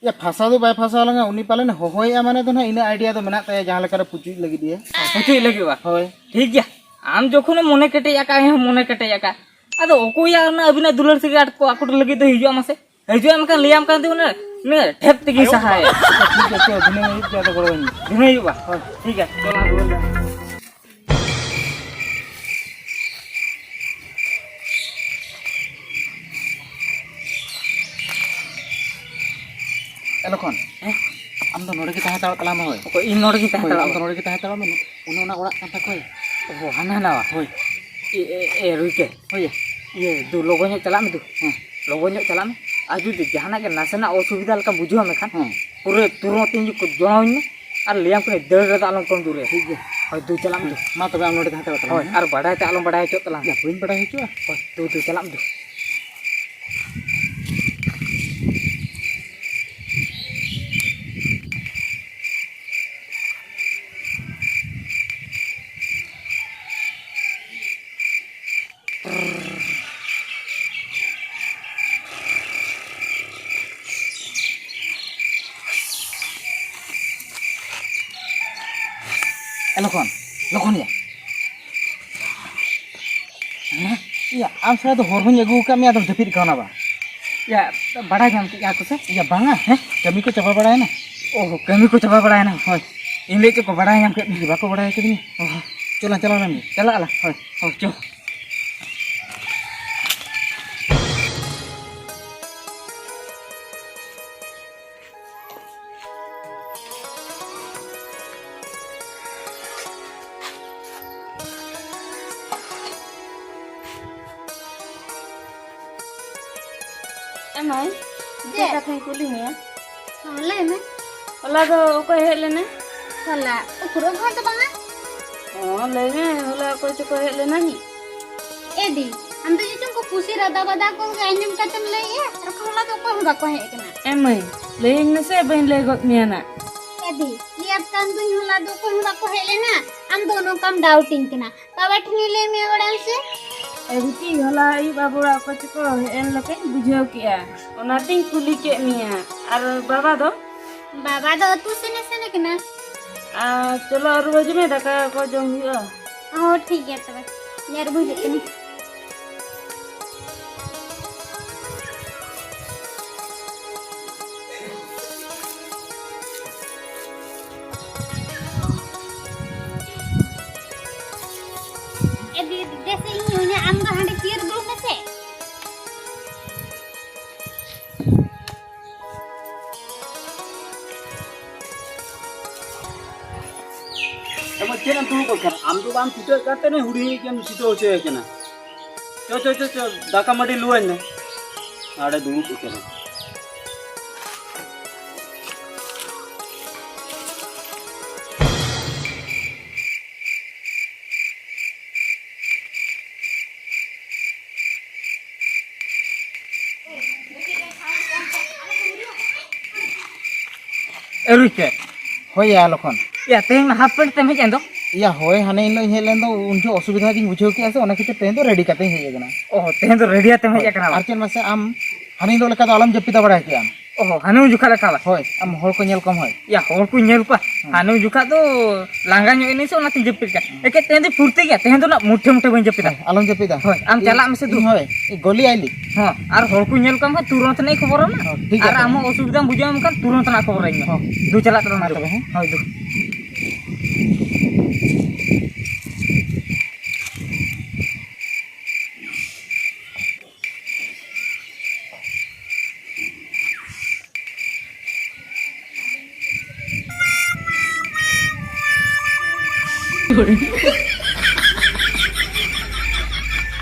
ᱭᱟ, ᱯᱷᱟᱥᱟᱣ ᱫᱚ ᱵᱟᱭ ᱯᱷᱟᱥᱟᱣ ᱞᱟᱝᱟ, ᱩᱱᱤ ᱯᱟᱞᱮᱱ ᱦᱚᱦᱚᱭᱮᱜᱼᱟ, ᱢᱟᱱᱮ ᱫᱚ ᱱᱟᱦᱟᱜ ᱤᱱᱟᱹ idea ᱫᱚ ᱢᱮᱱᱟᱜ ᱛᱟᱭᱟ, ᱡᱟᱦᱟᱸ ᱞᱮᱠᱟᱨᱮ ᱯᱩᱪᱩᱡ ᱞᱟᱹᱜᱤᱫ ᱤᱭᱟᱹ᱾ ᱯᱩᱪᱩᱡ ᱞᱟᱹᱜᱤᱫ ᱵᱟ? ᱦᱳᱭ᱾ ᱴᱷᱤᱠ ᱜᱮᱭᱟ, ᱟᱢ ᱡᱚᱠᱷᱚᱱᱮᱢ ᱢᱚᱱᱮ ᱠᱮᱴᱮᱡ ᱟᱠᱟᱫ, ᱤᱧ ᱦᱚᱸ ᱢᱚᱱᱮ ᱠᱮᱴᱮᱡ ᱟᱠᱟᱫ, ᱟᱫᱚ ᱚᱠᱚᱭᱟᱜ ᱚᱱᱟ ᱟᱹᱵᱤᱱᱟᱜ ᱫᱩᱞᱟᱹᱲ ᱥᱟᱹᱜᱟᱹᱭ ᱟᱴᱠᱚ ᱟᱠᱚᱴ ᱞᱟᱹᱜᱤᱫ ᱫᱚ ᱦᱤᱡᱩᱜᱼᱟ ᱢᱟᱥᱮ? ᱦᱤᱡᱩᱜᱼᱟ, ᱢᱮᱱᱠᱷᱟᱱ ᱞᱟᱹᱭᱟᱢ ᱠᱟᱱ ᱛᱟᱵᱚᱱᱟ, ᱩᱱᱟᱹᱜ ᱴᱷᱮᱯ ᱛᱮᱜᱮ ᱥᱟᱦᱟᱭᱟ᱾ ᱴᱷᱤᱠ ᱟᱪᱷᱮ, ᱫᱷᱤᱱᱟᱹᱝ ᱟᱹᱭᱩᱵ ᱜᱮ ᱟᱫᱚ ᱜᱚᱲᱚᱣᱟᱹᱧ ᱢᱮ᱾ ᱫᱷᱤᱱᱟᱹᱝ ᱟᱹᱭᱩᱵ ᱵᱟ? ᱦᱳᱭ᱾ ᱴᱷᱤᱠ ᱜᱮᱭᱟ, ᱪᱚᱞᱚ ᱨᱩᱣᱟᱹᱲ ᱞᱮᱱ᱾ ᱮ ᱞᱚᱠᱷᱚᱱ, ᱦᱮᱸ? ᱟᱢ ᱫᱚ ᱱᱚᱰᱮ ᱜᱮ ᱛᱟᱦᱮᱸ ᱦᱟᱛᱟᱲᱚᱜ ᱛᱟᱞᱟᱝ ᱢᱮ, ᱦᱳᱭ᱾ ᱚᱠᱚᱭ, ᱤᱧ ᱱᱚᱰᱮ ᱜᱮ ᱛᱟᱦᱮᱸ ᱦᱳᱭ, ᱦᱟᱛᱟᱲᱚᱜ ᱟᱢ ᱫᱚ ᱢᱮ? ᱱᱚᱰᱮ ᱜᱮ ᱛᱟᱦᱮᱸ ᱦᱟᱛᱟᱲᱚᱜ ᱢᱮ᱾ ᱚᱱᱮ ᱚᱱᱟ ᱚᱲᱟᱜ ᱠᱟᱱ ᱛᱟᱠᱚᱭᱟ᱾ ᱚ, ᱦᱟᱱᱟ ᱱᱟᱣᱟ? ᱦᱳᱭ᱾ ᱮ, ᱮ, ᱮ, ᱨᱩᱭᱠᱮ᱾ ᱦᱳᱭ᱾ ᱤᱭᱟᱹ, ᱫᱩ, ᱞᱚᱜᱚᱱ ᱧᱚᱜ ᱪᱟᱞᱟᱜ ᱢᱮ ᱫᱩ᱾ ᱦᱮᱸ᱾ ᱞᱚᱜᱚᱱ ᱧᱚᱜ ᱪᱟᱞᱟᱜ ᱢᱮ᱾ ᱟᱨ ᱡᱩᱫᱤ ᱡᱟᱦᱟᱱᱟᱜ ᱜᱮ ᱱᱟᱥᱮᱱᱟᱜ ᱚᱥᱩᱵᱤᱫᱷᱟ ᱞᱮᱠᱟᱢ ᱵᱩᱡᱷᱟᱹᱣ ᱢᱮᱠᱷᱟᱱ, ᱦᱮᱸ᱾ ᱯᱩᱨᱟᱹ ᱛᱩᱨᱟᱹᱛ ᱤᱧ ᱡᱚᱱᱟᱣᱟᱹᱧ ᱢᱮ᱾ ᱟᱨ ᱞᱟᱹᱭᱟᱢ ᱠᱟᱹᱱᱟᱹᱧ, ᱫᱟᱹᱲ ᱨᱮᱫᱚ ᱟᱞᱚᱢ ᱠᱚᱢ ᱡᱳᱨᱮ᱾ ᱴᱷᱤᱠ ᱜᱮᱭᱟ᱾ ᱦᱳᱭ, ᱫᱩ ᱪᱟᱞᱟᱜ ᱢᱮ ᱫᱩ᱾ ᱢᱟ ᱛᱚᱵᱮ ᱟᱢ ᱱᱚᱰᱮ ᱛᱟᱦᱮᱸ ᱦᱟᱛᱟᱲ ᱛᱟᱞᱟᱝ ᱦᱳᱭ, ᱢᱮ᱾ ᱟᱨ ᱵᱟᱰᱟᱭ ᱛᱮ ᱟᱞᱚᱢ ᱵᱟᱰᱟᱭ ᱦᱚᱪᱚᱜ ᱛᱟᱞᱟᱝ᱾ ᱭᱟ, ᱵᱟᱹᱧ ᱵᱟᱰᱟᱭ ᱦᱚᱪᱚᱜᱼᱟ᱾ ᱦᱳᱭ, ᱫᱩ, ᱫᱩ ᱪᱟᱞᱟᱜ ᱢᱮ ᱫᱩ᱾ ᱮ ᱞᱚᱠᱷᱚᱱ, ᱞᱚᱠᱷᱚᱱ ᱭᱟ᱾ ᱦᱮᱸ? ᱤᱭᱟᱹ, ᱟᱢ ᱥᱟᱞᱟᱜ ᱫᱚ ᱦᱚᱨ ᱦᱚᱧ ᱟᱹᱜᱩ ᱟᱠᱟᱫ ᱢᱮᱭᱟ, ᱟᱫᱚᱢ ᱡᱟᱹᱯᱤᱫ ᱠᱟᱣᱱᱟ ᱵᱟ? ᱭᱟ, ᱵᱟᱰᱟᱭ ᱧᱟᱢ ᱠᱮᱫᱼᱟ ᱠᱚ ᱥᱮ? ᱤᱭᱟᱹ, ᱵᱟᱝᱟ, ᱦᱮᱸ? ᱠᱟᱹᱢᱤ ᱠᱚ ᱪᱟᱵᱟ ᱵᱟᱲᱟᱭᱮᱱᱟ᱾ ᱚ, ᱠᱟᱹᱢᱤ ᱠᱚ ᱪᱟᱵᱟ ᱵᱟᱲᱟᱭᱮᱱᱟ? ᱦᱳᱭ᱾ ᱤᱧ ᱞᱟᱹᱭ ᱪᱮᱫ ᱠᱚ ᱵᱟᱰᱟᱭ ᱧᱟᱢ ᱠᱮᱫ ᱢᱮᱭᱟ? ᱵᱟᱠᱚ ᱵᱟᱰᱟᱭ ᱠᱟᱫᱤᱧᱟ᱾ ᱚ᱾ ᱪᱚᱞᱚ, ᱪᱟᱞᱟᱣ ᱞᱮᱱ ᱜᱮ᱾ ᱪᱟᱞᱟᱜ ᱟᱞᱟᱝ᱾ ᱦᱳᱭ᱾ ᱦᱳᱭ, ᱪᱚ᱾ ᱮ ᱢᱟᱹᱭ, ᱢᱤᱫᱴᱮᱡ ᱪᱮᱫ? ᱠᱟᱛᱷᱟᱧ ᱠᱩᱞᱤ ᱢᱮᱭᱟ᱾ ᱦᱚᱸ, ᱞᱟᱹᱭ ᱢᱮ᱾ ᱦᱚᱞᱟ ᱫᱚ ᱚᱠᱚᱭ ᱦᱮᱡ ᱞᱮᱱᱟᱭ? ᱦᱚᱞᱟ? ᱩᱠᱩᱨ, ᱚᱠᱚᱭ ᱦᱚᱸ ᱛᱚ ᱵᱟᱝᱟ᱾ ᱦᱚᱸ, ᱞᱟᱹᱭ ᱢᱮ, ᱦᱚᱞᱟ ᱚᱠᱚᱭ ᱪᱚᱠᱚ ᱦᱮᱡ ᱞᱮᱱᱟ ᱦᱤ? ᱮ ᱫᱤ, ᱟᱢ ᱫᱚ ᱪᱚᱝ ᱩᱱᱠᱩ ᱯᱩᱥᱤ ᱨᱟᱫᱟ ᱵᱟᱫᱟ ᱠᱚᱜᱮ ᱟᱸᱡᱚᱢ ᱠᱟᱛᱮᱢ ᱞᱟᱹᱭᱮᱜᱼᱟ, ᱟᱨ ᱦᱚᱞᱟ ᱫᱚ ᱚᱠᱚᱭ ᱦᱚᱸ ᱵᱟᱠᱚ ᱦᱮᱡ ᱟᱠᱟᱱᱟ᱾ ᱮ ᱢᱟᱹᱭ, ᱞᱟᱹᱭᱟᱹᱧ ᱢᱮᱥᱮ, ᱵᱟᱹᱧ ᱞᱟᱹᱭ ᱜᱚᱫ ᱢᱮᱭᱟ ᱱᱟᱜ᱾ ᱮ ᱫᱤ, ᱞᱟᱹᱭᱟᱢ ᱠᱟᱱ ᱫᱩᱧ ᱦᱚᱞᱟ ᱫᱚ ᱚᱠᱚᱭ ᱦᱚᱸ ᱵᱟᱠᱚ ᱦᱮᱡ ᱞᱮᱱᱟ, ᱟᱢ ᱫᱚ ᱱᱚᱝᱠᱟᱢ doubtᱤᱧ ᱠᱟᱱᱟ᱾ ᱵᱟᱵᱟ ᱴᱷᱮᱱᱤᱧ ᱞᱟᱹᱭ ᱢᱮᱭᱟ, ᱵᱟᱲᱟᱭᱟᱢ ᱥᱮ? ᱮ ᱵᱤᱴᱤ, ᱦᱚᱞᱟ ᱟᱹᱭᱩᱵ ᱟᱵᱚ ᱚᱲᱟᱜ ᱚᱠᱚᱭ ᱪᱚᱠᱚ ᱦᱮᱡ ᱮᱱ ᱞᱮᱠᱟᱧ ᱵᱩᱡᱷᱟᱹᱣ ᱠᱮᱜᱼᱟ, ᱚᱱᱟᱛᱤᱧ ᱠᱩᱞᱤ ᱠᱮᱫ ᱢᱮᱭᱟ᱾ ᱟᱨ ᱵᱟᱵᱟ ᱫᱚ? ᱵᱟᱵᱟ ᱫᱚ ᱟᱹᱛᱩ ᱥᱮᱱᱮ ᱥᱮᱱ ᱟᱠᱟᱱᱟ᱾ ᱟᱨ ᱪᱚᱞᱚ, ᱟᱹᱨᱩᱵ ᱦᱤᱡᱩᱜ ᱢᱮ, ᱫᱟᱠᱟ ᱠᱚ ᱡᱚᱢ ᱦᱩᱭᱩᱜᱼᱟ᱾ ᱦᱚᱸ, ᱴᱷᱤᱠ ᱜᱮᱭᱟ ᱛᱚᱵᱮ, ᱟᱹᱨᱩᱵ ᱦᱤᱡᱩᱜ ᱠᱟᱹᱱᱟᱹᱧ᱾ ᱮ ᱫᱤ-, ᱫᱮᱥᱮ ᱤᱧ ᱧᱩᱭᱟ, ᱟᱢ ᱫᱚ ᱦᱟᱸᱰᱮ ᱪᱤᱭᱟᱹᱨ ᱫᱩᱲᱩᱵ ᱢᱮᱥᱮ᱾ ᱮᱢᱟ ᱪᱮᱫ ᱮᱢ ᱫᱩᱲᱩᱵ ᱠᱟᱱᱟ? ᱟᱢ ᱫᱚ ᱵᱟᱢ ᱪᱷᱩᱴᱟᱹᱜ ᱠᱟᱱ ᱛᱮ ᱱᱩᱭ ᱦᱩᱰᱤᱧ ᱠᱚᱢ ᱪᱷᱩᱴᱟᱹᱣ ᱦᱚᱪᱚᱭᱮ ᱠᱟᱱᱟ᱾ ᱪᱚ, ᱪᱚ, ᱪᱚ, ᱪᱚ, ᱫᱟᱠᱟ ᱢᱟᱹᱰᱤ ᱞᱩᱣᱟᱹᱧ ᱢᱮ᱾ ᱟᱲᱮ ᱫᱩᱲᱩᱵ ᱠᱟᱱᱟ᱾ ᱮ ᱨᱩᱭ ᱪᱮᱫ? ᱦᱳᱭ ᱭᱟ ᱞᱚᱠᱷᱚᱱ᱾ ᱭᱟ, ᱛᱮᱦᱮᱧ ᱢᱟ half pant ᱛᱮᱢ ᱦᱮᱡ ᱮᱱ ᱫᱚ? ᱭᱟ, ᱦᱳᱭ, ᱦᱟᱱᱮ ᱦᱤᱞᱳᱜ ᱤᱧ ᱦᱮᱡ ᱞᱮᱱ ᱫᱚ, ᱩᱱ ᱡᱚᱦᱚᱜ ᱚᱥᱩᱵᱤᱫᱷᱟ ᱜᱤᱧ ᱵᱩᱡᱷᱟᱹᱣ ᱠᱮᱜᱼᱟ ᱥᱮ, ᱚᱱᱟ ᱠᱷᱟᱹᱛᱤᱨ ᱛᱮᱦᱮᱧ ᱫᱚ ready ᱠᱟᱛᱮᱧ ᱦᱮᱡ ᱟᱠᱟᱱᱟ᱾ ᱚ, ᱛᱮᱦᱮᱧ ᱫᱚ ready ᱟᱛᱮᱢ ᱦᱮᱡ ᱦᱳᱭ᱾ ᱟᱠᱟᱱᱟ ᱵᱟᱝ? ᱟᱨ ᱪᱮᱫ ᱢᱟᱥᱮ, ᱟᱢ ᱦᱟᱱᱮ ᱦᱤᱞᱳᱜ ᱞᱮᱠᱟ ᱫᱚ ᱟᱞᱚᱢ ᱡᱟᱹᱯᱤᱫᱟ ᱵᱟᱲᱟᱭ ᱠᱮᱜᱼᱟᱢ᱾ ᱚ, ᱦᱟᱱᱮ ᱩᱱ ᱡᱚᱠᱷᱟ ᱞᱮᱠᱟ ᱵᱟᱝ? ᱦᱳᱭ, ᱟᱢ ᱦᱚᱲ ᱠᱚ ᱧᱮᱞ ᱠᱚᱢ ᱦᱳᱭ᱾ ᱭᱟ, ᱦᱚᱲ ᱠᱚ ᱧᱮᱞ ᱠᱚᱣᱟ᱾ ᱦᱩᱸ᱾ ᱦᱟᱱᱮ ᱩᱱ ᱡᱚᱠᱷᱟ ᱫᱚ ᱞᱟᱸᱜᱟ ᱧᱚᱜ ᱮᱱᱟᱹᱧ ᱥᱮ, ᱚᱱᱟᱛᱮᱧ ᱡᱟᱹᱯᱤᱫ ᱠᱟᱜᱼᱟ᱾ ᱦᱩᱸ᱾ ᱮᱠᱮ ᱛᱮᱦᱮᱧ ᱫᱚ ᱯᱷᱩᱨᱛᱤ ᱜᱮᱭᱟ, ᱛᱮᱦᱮᱧ ᱫᱚ ᱱᱟᱜ ᱢᱩᱴᱷᱮ ᱢᱩᱴᱷᱮ ᱵᱟᱹᱧ ᱡᱟᱹᱯᱤᱫᱟ᱾ ᱦᱳᱭ, ᱟᱞᱚᱢ ᱡᱟᱹᱯᱤᱫᱟ᱾ ᱦᱳᱭ, ᱟᱢ ᱤᱧ, ᱪᱟᱞᱟᱜ ᱢᱮᱥᱮ ᱫᱩ᱾ ᱤᱧ ᱦᱳᱭ, ᱜᱚᱞᱤ ᱟᱭᱞᱤ᱾ ᱦᱚᱸ, ᱟᱨ ᱦᱚᱲ ᱠᱚ ᱧᱮᱞ ᱠᱚᱢ ᱠᱷᱟᱱ ᱛᱩᱨᱟᱹᱱᱛ ᱱᱟᱜ ᱤᱧ ᱠᱷᱚᱵᱚᱨ ᱟᱢᱟ᱾ ᱦᱚᱸ, ᱴᱷᱤᱠ ᱟᱨ ᱜᱮᱭᱟ ᱟᱢ ᱛᱚᱵᱮ᱾ ᱦᱚᱸ ᱚᱥᱩᱵᱤᱫᱷᱟᱢ ᱵᱩᱡᱷᱟᱹᱣ ᱟᱢ ᱠᱷᱟᱱ ᱛᱩᱨᱟᱹᱱᱛ ᱱᱟᱜ ᱠᱷᱚᱵᱚᱨ ᱟᱹᱧ ᱢᱮ᱾ ᱦᱚᱸ᱾ ᱫᱩ ᱪᱟᱞᱟᱜ ᱠᱟᱱᱟ ᱢᱟ ᱫᱩ᱾ ᱛᱚᱵᱮ, ᱦᱮᱸ᱾ ᱦᱳᱭ, ᱫᱩ᱾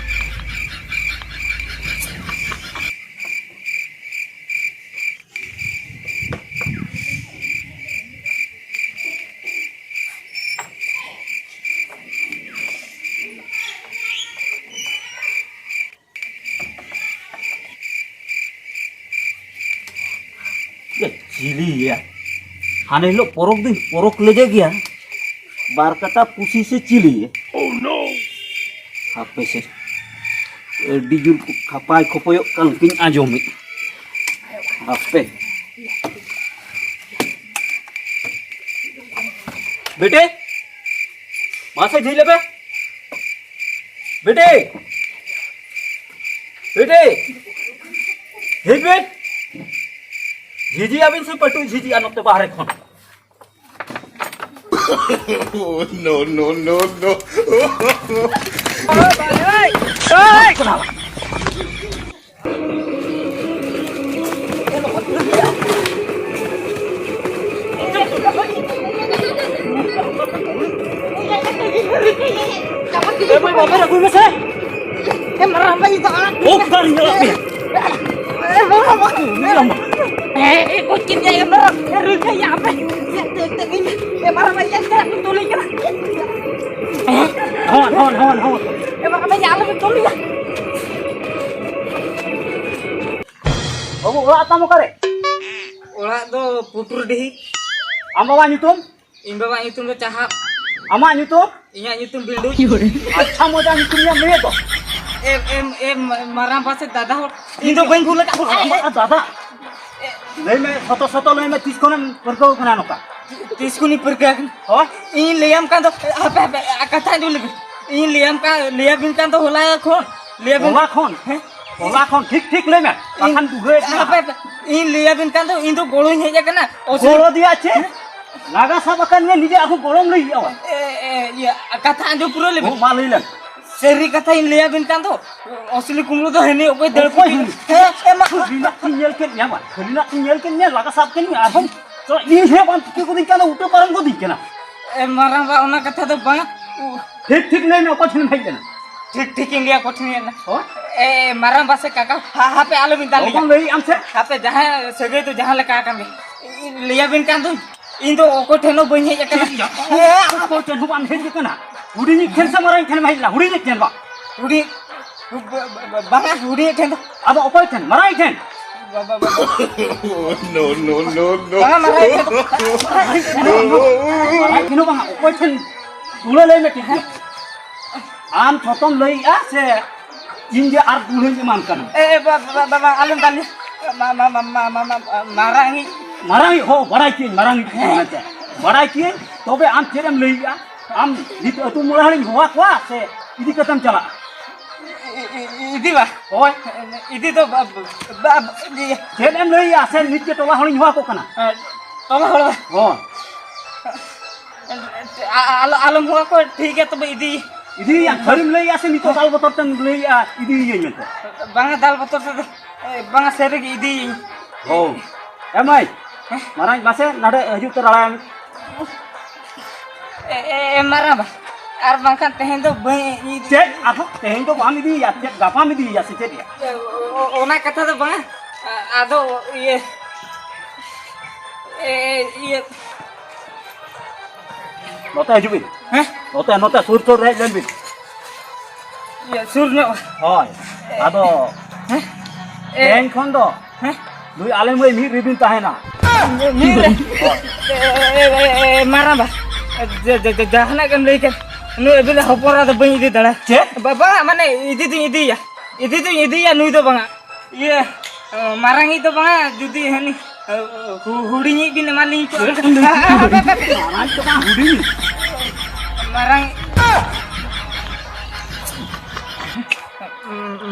ᱮ, ᱪᱤᱞᱤᱭᱟ? ᱦᱟᱱᱮ ᱦᱤᱞᱳᱜ ᱯᱚᱨᱚᱠ ᱫᱤᱱ ᱯᱚᱨᱚᱠ ᱞᱮᱫᱮ ᱜᱮᱭᱟ, ᱵᱟᱨ ᱠᱟᱴᱟ ᱯᱩᱥᱤ ᱥᱮ ᱪᱤᱞᱤᱭᱟ? ᱦᱟᱯᱮ ᱥᱮ᱾ ᱟᱹᱰᱤ ᱡᱳᱨ ᱠᱚ ᱠᱷᱟᱯᱟᱭ ᱠᱷᱚᱯᱚᱭᱚᱜ ᱠᱟᱱ ᱞᱮᱠᱟᱧ ᱟᱸᱡᱚᱢᱮᱫ᱾ ᱦᱟᱯᱮ᱾ ᱵᱮᱴᱮ, ᱢᱟᱥᱮ ᱡᱷᱤᱡ ᱞᱮᱯᱮ᱾ ᱵᱮᱴᱮ, ᱵᱮᱴᱮ, ᱦᱮᱡ ᱵᱮᱱ᱾ ᱡᱷᱤᱡᱤ ᱟᱵᱤᱱ ᱥᱮ ᱯᱟᱹᱴᱩ ᱡᱷᱤᱡᱤᱜᱼᱟ ᱱᱚᱛᱮ ᱵᱟᱦᱨᱮ ᱠᱷᱚᱱ? Oh, no, no, no, no. ᱮ ᱢᱟᱹᱭ, ᱵᱟᱵᱮᱨ ᱟᱹᱜᱩᱭ ᱢᱮᱥᱮ᱾ ᱮ ᱢᱟᱨᱟᱝ ᱵᱷᱟᱭ, ᱫᱚ ᱟᱲᱟᱜ ᱚᱠᱟᱨᱤᱧ ᱟᱲᱟᱜ ᱢᱮᱭᱟ? ᱮ ᱢᱟᱨᱟᱝ ᱵᱷᱟᱭ᱾ ᱮ, ᱮ, ᱜᱚᱡ ᱠᱮᱫ ᱢᱮᱭᱟ, ᱮ ᱢᱟᱨᱟᱝ᱾ ᱮ ᱨᱩᱡᱷᱟᱹᱭᱟ ᱟᱯᱮ᱾ ᱮ, ᱛᱮ, ᱛᱮ, ᱮ ᱢᱟᱨᱟᱝ ᱵᱷᱟᱭ, ᱮ ᱛᱚᱞᱤᱧ ᱠᱟᱱᱟ᱾ ᱦᱚᱱ, ᱦᱚᱱ, ᱦᱚᱱ, ᱦᱚᱱ᱾ ᱮ ᱢᱟᱨᱟᱝ ᱵᱷᱟᱭ, ᱟᱞᱚ ᱯᱮ ᱛᱚᱞᱤᱧᱟ᱾ ᱵᱟᱹᱵᱩ, ᱚᱲᱟᱜ ᱛᱟᱢ ᱚᱠᱟᱨᱮ? ᱚᱲᱟᱜ ᱫᱚ ᱯᱩᱴᱩᱨᱰᱤᱦᱤ᱾ ᱟᱢ ᱵᱟᱵᱟ ᱧᱩᱛᱩᱢ? ᱤᱧ ᱵᱟᱵᱟ ᱧᱩᱛᱩᱢ ᱫᱚ ᱪᱟᱦᱟᱵ᱾ ᱟᱢᱟᱜ ᱧᱩᱛᱩᱢ? ᱤᱧᱟᱜ ᱧᱩᱛᱩᱢ ᱵᱤᱞᱰᱩ᱾ ᱟᱪᱪᱷᱟ, ᱢᱚᱡᱟ ᱧᱩᱛᱩᱢ ᱭᱟ ᱢᱮᱭᱟ ᱛᱚ᱾ ᱮᱢ, ᱮᱢ, ᱮᱢ, ᱢᱟᱨᱟᱝ ᱵᱟ ᱥᱮ ᱫᱟᱫᱟ ᱦᱚᱲ᱾ ᱤᱧ ᱫᱚ ᱵᱟᱹᱧ ᱵᱷᱩᱞ ᱟᱠᱟᱫ ᱵᱚᱱᱟ᱾ ᱟᱨ ᱫᱟᱫᱟ, ᱞᱟᱹᱭ ᱢᱮ, ᱥᱚᱛᱚ ᱥᱚᱛᱚ ᱞᱟᱹᱭ ᱢᱮ, ᱛᱤᱥ ᱠᱷᱚᱱᱮᱢ ᱯᱟᱹᱨᱠᱟᱹᱣ ᱠᱟᱱᱟ ᱱᱚᱝᱠᱟ? ᱛᱤᱥ ᱠᱷᱚᱱᱤᱧ ᱯᱟᱹᱨᱠᱟᱹᱣ ᱠᱟᱱᱟ? ᱦᱳᱭ᱾ ᱤᱧ ᱞᱟᱹᱭᱟᱢ ᱠᱟᱱ ᱫᱚ, ᱦᱟᱯᱮ, ᱦᱟᱯᱮ, ᱠᱟᱛᱷᱟ ᱟᱸᱡᱚᱢ ᱞᱮᱜᱮ᱾ ᱤᱧ ᱞᱟᱹᱭᱟᱢ ᱠᱟᱱ, ᱞᱟᱹᱭᱟᱵᱤᱱ ᱠᱟᱱ ᱫᱚ ᱦᱚᱞᱟ ᱠᱷᱚᱱ᱾ ᱞᱟᱹᱭᱟᱵᱤᱱ ᱦᱚᱞᱟ ᱠᱷᱚᱱ? ᱦᱮᱸ? ᱦᱚᱞᱟ ᱠᱷᱚᱱ, ᱴᱷᱤᱠ ᱴᱷᱤᱠ ᱞᱟᱹᱭ ᱢᱮ, ᱤᱧ, ᱵᱟᱠᱷᱟᱱ ᱵᱩᱡᱷᱟᱹᱣ ᱮᱫ ᱢᱮᱭᱟ᱾ ᱦᱟᱯᱮ, ᱦᱟᱯᱮ, ᱤᱧ ᱞᱟᱹᱭᱟᱵᱤᱱ ᱠᱟᱱ ᱫᱚ, ᱤᱧ ᱫᱚ ᱜᱚᱲᱚᱧ ᱦᱮᱡ ᱟᱠᱟᱱᱟ᱾ ᱚᱥᱩᱵᱤᱫᱷᱟ ᱜᱚᱲᱚ ᱫᱮᱭᱟ ᱪᱮᱫ? ᱞᱟᱜᱟ ᱥᱟᱵ ᱟᱠᱟᱱ ᱢᱮᱭᱟ, ᱱᱤᱡᱮ ᱟᱨᱦᱚᱸ ᱜᱚᱲᱚᱢ ᱞᱟᱹᱭᱮᱜᱼᱟ ᱵᱟ? ᱮ, ᱮ, ᱤᱭᱟᱹ, ᱠᱟᱛᱷᱟ ᱟᱸᱡᱚᱢ ᱯᱩᱨᱟᱹᱣ ᱞᱮᱵᱤᱱ᱾ ᱦᱚᱸ, ᱢᱟ ᱞᱟᱹᱭ ᱞᱮᱢ᱾ ᱥᱟᱹᱨᱤ ᱠᱟᱛᱷᱟᱧ ᱞᱟᱹᱭᱟᱵᱤᱱ ᱠᱟᱱ ᱫᱚ, ᱚᱥᱞᱤ ᱠᱩᱢᱵᱽᱲᱩ ᱫᱚ ᱦᱟᱹᱱᱤ ᱚᱠᱚᱭ ᱫᱟᱹᱲ ᱚᱠᱚᱭ ᱯᱤᱴᱤ-, ᱦᱟᱹᱱᱤ? ᱦᱮᱸ, ᱮ, ᱢᱟ᱾ ᱠᱷᱟᱹᱞᱤ ᱱᱟᱜ ᱛᱤᱧ ᱧᱮᱞ ᱠᱮᱫ ᱢᱮᱭᱟ ᱵᱟ, ᱠᱷᱟᱹᱞᱤ ᱱᱟᱜ ᱛᱤᱧ ᱧᱮᱞ ᱠᱮᱫ ᱢᱮᱭᱟ, ᱞᱟᱜᱟ ᱥᱟᱵ ᱠᱮᱫ ᱢᱮᱭᱟ, ᱟᱨᱦᱚᱸ ᱛᱚ ᱤᱧ ᱦᱮᱸ ᱵᱟᱢ ᱴᱷᱤᱠᱟᱹ ᱠᱚᱫᱤᱧ ᱠᱟᱱᱟ, ᱩᱴᱟᱹ ᱯᱟᱨᱚᱢ ᱠᱚᱫᱤᱧ ᱠᱟᱱᱟ᱾ ᱮ, ᱢᱟᱨᱟᱝ ᱵᱟ, ᱚᱱᱟ ᱠᱟᱛᱷᱟ ᱫᱚ ᱵᱟᱝ᱾ ᱩ- ᱴᱷᱤᱠ ᱴᱷᱤᱠ ᱞᱟᱹᱭ ᱢᱮ, ᱚᱠᱚᱭ ᱴᱷᱮᱱᱮᱢ ᱦᱮᱡ ᱞᱮᱱᱟ? ᱴᱷᱤᱠ ᱴᱷᱤᱠ ᱤᱧ ᱞᱟᱹᱭᱟ, ᱚᱠᱚᱭ ᱴᱷᱮᱱ ᱦᱮᱡ ᱞᱮᱱᱟ? ᱦᱳᱭ᱾ ᱮ, ᱢᱟᱨᱟᱝ ᱵᱟ ᱥᱮ ᱠᱟᱠᱟ, ᱦᱟ-, ᱦᱟᱯᱮ ᱟᱞᱚᱵᱤᱱ ᱫᱟᱞ ᱞᱚᱜᱚᱱ ᱞᱤᱧᱟ᱾ ᱞᱟᱹᱭ ᱟᱢ ᱥᱮ᱾ ᱦᱟᱯᱮ, ᱡᱟᱦᱟᱸ ᱥᱟᱹᱜᱟᱹᱭ ᱫᱚ ᱡᱟᱦᱟᱸ ᱞᱮᱠᱟ ᱟᱠᱟᱱ ᱜᱮ᱾ ᱤᱧ ᱞᱟᱹᱭᱟᱵᱤᱱ ᱠᱟᱱ ᱫᱚ, ᱤᱧ ᱫᱚ ᱚᱠᱚᱭ ᱴᱷᱮᱱ ᱦᱚᱸ ᱵᱟᱹᱧ ᱦᱮᱡ ᱟᱠᱟᱱᱟ᱾ ᱪᱮᱫ ᱭᱟ? ᱚᱠᱚᱭ ᱴᱷᱮᱱ ᱦᱚᱸ ᱵᱟᱢ ᱦᱮᱡ ᱟᱠᱟᱱᱟ? ᱦᱩᱰᱤᱧᱤᱡ ᱴᱷᱮᱱ ᱥᱮ ᱢᱟᱨᱟᱝᱤᱡ ᱴᱷᱮᱱ ᱮᱢ ᱦᱮᱡ ᱞᱮᱱᱟ? ᱦᱩᱰᱤᱧᱤᱡ ᱴᱷᱮᱱ ᱵᱟ᱾ ᱦᱩᱰᱤᱧ, ᱵᱟ-, ᱵᱟ-, ᱵᱟᱝᱟ, ᱦᱩᱰᱤᱧᱤᱡ ᱴᱷᱮᱱ ᱫᱚ᱾ ᱟᱫᱚ ᱚᱠᱚᱭ ᱴᱷᱮᱱ? ᱢᱟᱨᱟᱝᱤᱡ ᱴᱷᱮᱱ? ᱵᱟ-, ᱵᱟ-, ᱵᱟ-, ᱵᱟ-, No, no, no, no. ᱵᱟᱝᱟ, ᱢᱟᱨᱟᱝᱤᱡ ᱴᱷᱮᱱ ᱫᱚ᱾ ᱢᱟᱨᱟᱝᱤᱡ ᱴᱷᱮᱱ ᱦᱚᱸ ᱵᱟᱝᱟ, ᱚᱠᱚᱭ ᱴᱷᱮᱱ? ᱛᱩᱞᱟᱹ ᱞᱟᱹᱭ ᱢᱮ ᱴᱷᱤᱠ ᱜᱮᱭᱟ᱾ ᱟᱢ ᱥᱚᱛᱚᱢ ᱞᱟᱹᱭᱮᱜᱼᱟ ᱥᱮ ᱤᱧ ᱡᱮ ᱟᱨ ᱫᱩᱞᱦᱟᱹᱧ ᱮᱢᱟᱢ ᱠᱟᱱᱟ᱾ ᱮ, ᱮ, ᱵᱟ-, ᱵᱟ-, ᱵᱟ-, ᱵᱟ-, ᱟᱞᱚᱢ ᱫᱟᱞᱮ᱾ ᱢᱟ-, ᱢᱟ-, ᱢᱟ-, ᱢᱟ-, ᱢᱟ-, ᱢᱟ-, ᱢᱟᱨᱟᱝᱤᱡ᱾ ᱢᱟᱨᱟᱝᱤᱡ, ᱦᱚᱸ, ᱵᱟᱲᱟᱭ ᱠᱤᱭᱟᱹᱧ, ᱢᱟᱨᱟᱝᱤᱡ ᱠᱟᱱᱟ ᱢᱮᱱᱛᱮ᱾ ᱵᱟᱲᱟᱭ ᱠᱤᱭᱟᱹᱧ, ᱛᱚᱵᱮ ᱟᱢ ᱪᱮᱫ ᱮᱢ ᱞᱟᱹᱭᱮᱜᱼᱟ? ᱟᱢ ᱱᱤᱛ ᱟᱹᱛᱩ ᱢᱚᱬᱮ ᱦᱚᱲᱤᱧ ᱦᱚᱦᱚ ᱠᱚᱣᱟ ᱥᱮ ᱤᱫᱤ ᱠᱟᱛᱮᱢ ᱪᱟᱞᱟᱜᱼᱟ? ᱤ-, ᱤ-, ᱤ-, ᱤᱫᱤ ᱵᱟ᱾ ᱦᱳᱭ᱾ ᱤᱫᱤ ᱫᱚ ᱵᱟ-, ᱵᱟ-, ᱵᱟ-, ᱤᱭᱟᱹ᱾ ᱪᱮᱫ ᱮᱢ ᱞᱟᱹᱭᱮᱜᱼᱟ? ᱥᱮ ᱱᱤᱛ ᱜᱮ ᱴᱚᱞᱟ ᱦᱚᱲᱤᱧ ᱦᱚᱦᱚ ᱟᱠᱚ ᱠᱟᱱᱟ? ᱦᱮᱸ, ᱴᱚᱞᱟ ᱦᱚᱲ ᱵᱟ᱾ ᱦᱳᱭ᱾ ᱟ-, ᱟᱞᱚ, ᱟᱞᱚᱢ ᱦᱚᱦᱚ ᱠᱚᱣᱟ, ᱴᱷᱤᱠ ᱜᱮᱭᱟ, ᱛᱚᱵᱮ ᱤᱫᱤ᱾ ᱤᱫᱤᱭᱮᱭᱟ, ᱥᱟᱹᱨᱤᱢ ᱞᱟᱹᱭᱮᱜᱼᱟ ᱥᱮ ᱱᱤᱛᱚᱜ ᱫᱟᱞ ᱵᱚᱛᱚᱨ ᱛᱮᱢ ᱞᱟᱹᱭᱮᱜᱼᱟ ᱤᱫᱤᱭᱮᱭᱟᱹᱧ ᱢᱮᱱᱛᱮ? ᱵᱟᱝᱟ, ᱫᱟᱞ ᱵᱚᱛᱚᱨ ᱛᱮᱫᱚ, ᱮ, ᱵᱟᱝᱟ, ᱥᱟᱹᱨᱤᱜᱮ ᱤᱫᱤᱭᱮᱭᱟᱹᱧ᱾ ᱦᱳ᱾ ᱮ ᱢᱟᱹᱭ, ᱦᱮᱸ? ᱢᱟᱨᱟᱝ ᱵᱟᱥᱮ ᱱᱟᱰᱮ ᱦᱤᱡᱩᱜ ᱛᱮ ᱨᱟᱲᱟᱭ ᱢᱮ᱾ ᱮ, ᱮ, ᱮ, ᱢᱟᱨᱟᱝ ᱵᱟ, ᱟᱨ ᱵᱟᱝᱠᱷᱟᱱ ᱛᱮᱦᱮᱧ ᱫᱚ ᱵᱟᱹᱧ ᱤᱫᱤ- ᱪᱮᱫ? ᱟᱨᱦᱚᱸ ᱛᱮᱦᱮᱧ ᱫᱚ ᱵᱟᱢ ᱤᱫᱤᱭᱮᱭᱟ? ᱪᱮᱫ, ᱜᱟᱯᱟᱢ ᱤᱫᱤᱭᱮᱭᱟ ᱥᱮ ᱪᱮᱫ ᱭᱟ? ᱮ, ᱚ-, ᱚ-, ᱚᱱᱟ ᱠᱟᱛᱷᱟ ᱫᱚ ᱵᱟᱝᱟ, ᱟ-, ᱟᱫᱚ ᱤᱭᱟᱹ, ᱮ, ᱤᱭᱟᱹ᱾ ᱱᱚᱛᱮ ᱦᱤᱡᱩᱜ ᱵᱤᱱ᱾ ᱦᱮᱸ? ᱱᱚᱛᱮ, ᱱᱚᱛᱮ ᱥᱩᱨ ᱥᱩᱨ ᱨᱮ ᱦᱮᱡ ᱞᱮᱱ ᱵᱤᱱ᱾ ᱤᱭᱟᱹ, ᱥᱩᱨ ᱧᱚᱜ᱾ ᱦᱳᱭ᱾ ᱟᱫᱚ ᱦᱮᱸ? ᱮ- ᱛᱮᱦᱮᱧ ᱠᱷᱚᱱ ᱫᱚ ᱦᱮᱸ? ᱱᱩᱭ ᱟᱞᱮ ᱢᱟᱹᱭ ᱢᱤᱫ ᱨᱮᱵᱤᱱ ᱛᱟᱦᱮᱱᱟ᱾ ᱢᱤᱫ ᱨᱮ? ᱦᱳᱭ᱾ ᱮ, ᱮ, ᱮ, ᱮ, ᱢᱟᱨᱟᱝ ᱵᱟ, ᱡᱟ-, ᱡᱟ-, ᱡᱟ-, ᱡᱟᱦᱟᱱᱟᱜ ᱜᱮᱢ ᱞᱟᱹᱭ ᱠᱮᱫ, ᱱᱩᱭ ᱟᱹᱵᱤᱱ ᱦᱚᱯᱚᱱ ᱮᱨᱟ ᱫᱚ ᱵᱟᱹᱧ ᱤᱫᱤ ᱫᱟᱲᱮᱭᱟᱜᱼᱟ᱾ ᱪᱮᱫ? ᱵᱟᱵᱟ, ᱢᱟᱱᱮ, ᱤᱫᱤ ᱫᱩᱧ ᱤᱫᱤᱭᱟ, ᱤᱫᱤ ᱫᱩᱧ ᱤᱫᱤᱭᱟ, ᱱᱩᱭ ᱫᱚ ᱵᱟᱝᱟ᱾ ᱤᱭᱟᱹ, ᱢᱟᱨᱟᱝᱤᱡ ᱫᱚ ᱵᱟᱝᱟ, ᱡᱩᱫᱤ ᱦᱟᱹᱱᱤ, ᱦᱩ-, ᱦᱩᱰᱤᱧᱤᱡ ᱵᱤᱱ ᱮᱢᱟᱞᱤᱧ ᱠᱚᱣᱟ᱾ ᱪᱮᱫ ᱮᱢ ᱞᱟᱹᱭ ᱠᱮᱫᱟ? ᱢᱟᱨᱟᱝ ᱫᱚ ᱵᱟᱝ, ᱦᱩᱰᱤᱧᱤᱡ᱾ ᱢᱟᱨᱟᱝ,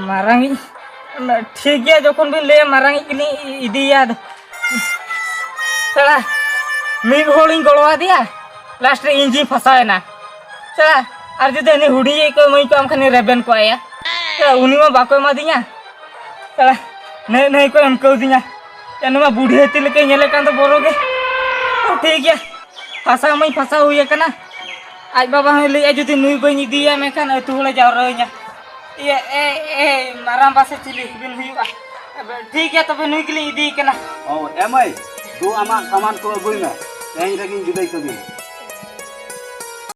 ᱢᱟᱨᱟᱝᱤᱡ, ᱴᱷᱤᱠ ᱜᱮᱭᱟ, ᱡᱚᱠᱷᱚᱱ ᱵᱤᱱ ᱞᱟᱹᱭᱟ, ᱢᱟᱨᱟᱝᱤᱡ ᱜᱮᱞᱤᱧ ᱤᱫᱤᱭᱟ᱾ ᱟᱫᱚ ᱥᱟᱞᱟ, ᱢᱤᱫ ᱦᱚᱲᱤᱧ ᱜᱚᱲᱚ ᱟᱫᱮᱭᱟ, ᱞᱟᱥᱴ ᱨᱮ ᱤᱧ ᱜᱤᱧ ᱯᱷᱟᱥᱟᱣ ᱮᱱᱟ᱾ ᱥᱟᱞᱟ, ᱟᱨ ᱡᱩᱫᱤ ᱩᱱᱤ ᱦᱩᱰᱤᱧᱤᱡ ᱠᱚ ᱮᱢᱟᱹᱧ ᱠᱚᱣᱟ, ᱮᱱᱠᱷᱟᱱᱤᱧ ᱨᱮᱵᱮᱱ ᱠᱚᱜᱼᱟ ᱭᱟ᱾ ᱥᱟᱞᱟ, ᱩᱱᱤ ᱢᱟ ᱵᱟᱠᱚ ᱮᱢᱟᱫᱤᱧᱟ᱾ ᱥᱟᱞᱟ, ᱱᱟᱹᱭ ᱱᱟᱹᱭ ᱠᱚ ᱮᱢ ᱠᱟᱹᱣᱫᱤᱧᱟ᱾ ᱮ, ᱱᱚᱣᱟ ᱵᱩᱰᱷᱤ ᱦᱟᱹᱛᱤ ᱞᱮᱠᱟᱧ ᱧᱮᱞᱮᱫ ᱠᱟᱱ ᱫᱚ ᱵᱚᱨᱚ ᱜᱮ᱾ ᱴᱷᱤᱠ ᱜᱮᱭᱟ, ᱯᱷᱟᱥᱟᱣ ᱢᱟᱧ ᱯᱷᱟᱥᱟᱣ ᱦᱩᱭ ᱟᱠᱟᱱᱟ᱾ ᱟᱡ ᱵᱟᱵᱟ ᱦᱚᱸᱭ ᱞᱟᱹᱭᱮᱫᱼᱟ, ᱡᱩᱫᱤ ᱱᱩᱭ ᱵᱟᱹᱧ ᱤᱫᱤᱭᱟ, ᱢᱮᱱᱠᱷᱟᱱ ᱟᱹᱛᱩ ᱦᱚᱲᱮ ᱡᱟᱣᱨᱟᱣᱟᱹᱧᱟ᱾ ᱤᱭᱟᱹ, ᱮ, ᱮ, ᱢᱟᱨᱟᱝ ᱵᱟ ᱥᱮ ᱪᱤᱞᱤ ᱵᱤᱱ ᱦᱩᱭᱩᱜᱼᱟ? ᱴᱷᱤᱠ ᱜᱮᱭᱟ, ᱛᱚᱵᱮ ᱱᱩᱭ ᱜᱮᱞᱤᱧ ᱤᱫᱤᱭᱮ ᱠᱟᱱᱟ᱾ ᱚ, ᱮ ᱢᱟᱹᱭ, ᱫᱩ ᱟᱢᱟᱜ ᱥᱟᱢᱟᱱ ᱠᱚ ᱟᱹᱜᱩᱭ ᱢᱮ, ᱛᱮᱦᱮᱧ ᱨᱮᱜᱮᱧ ᱵᱤᱫᱟᱹᱭ ᱠᱟᱹᱢᱤᱭᱟ᱾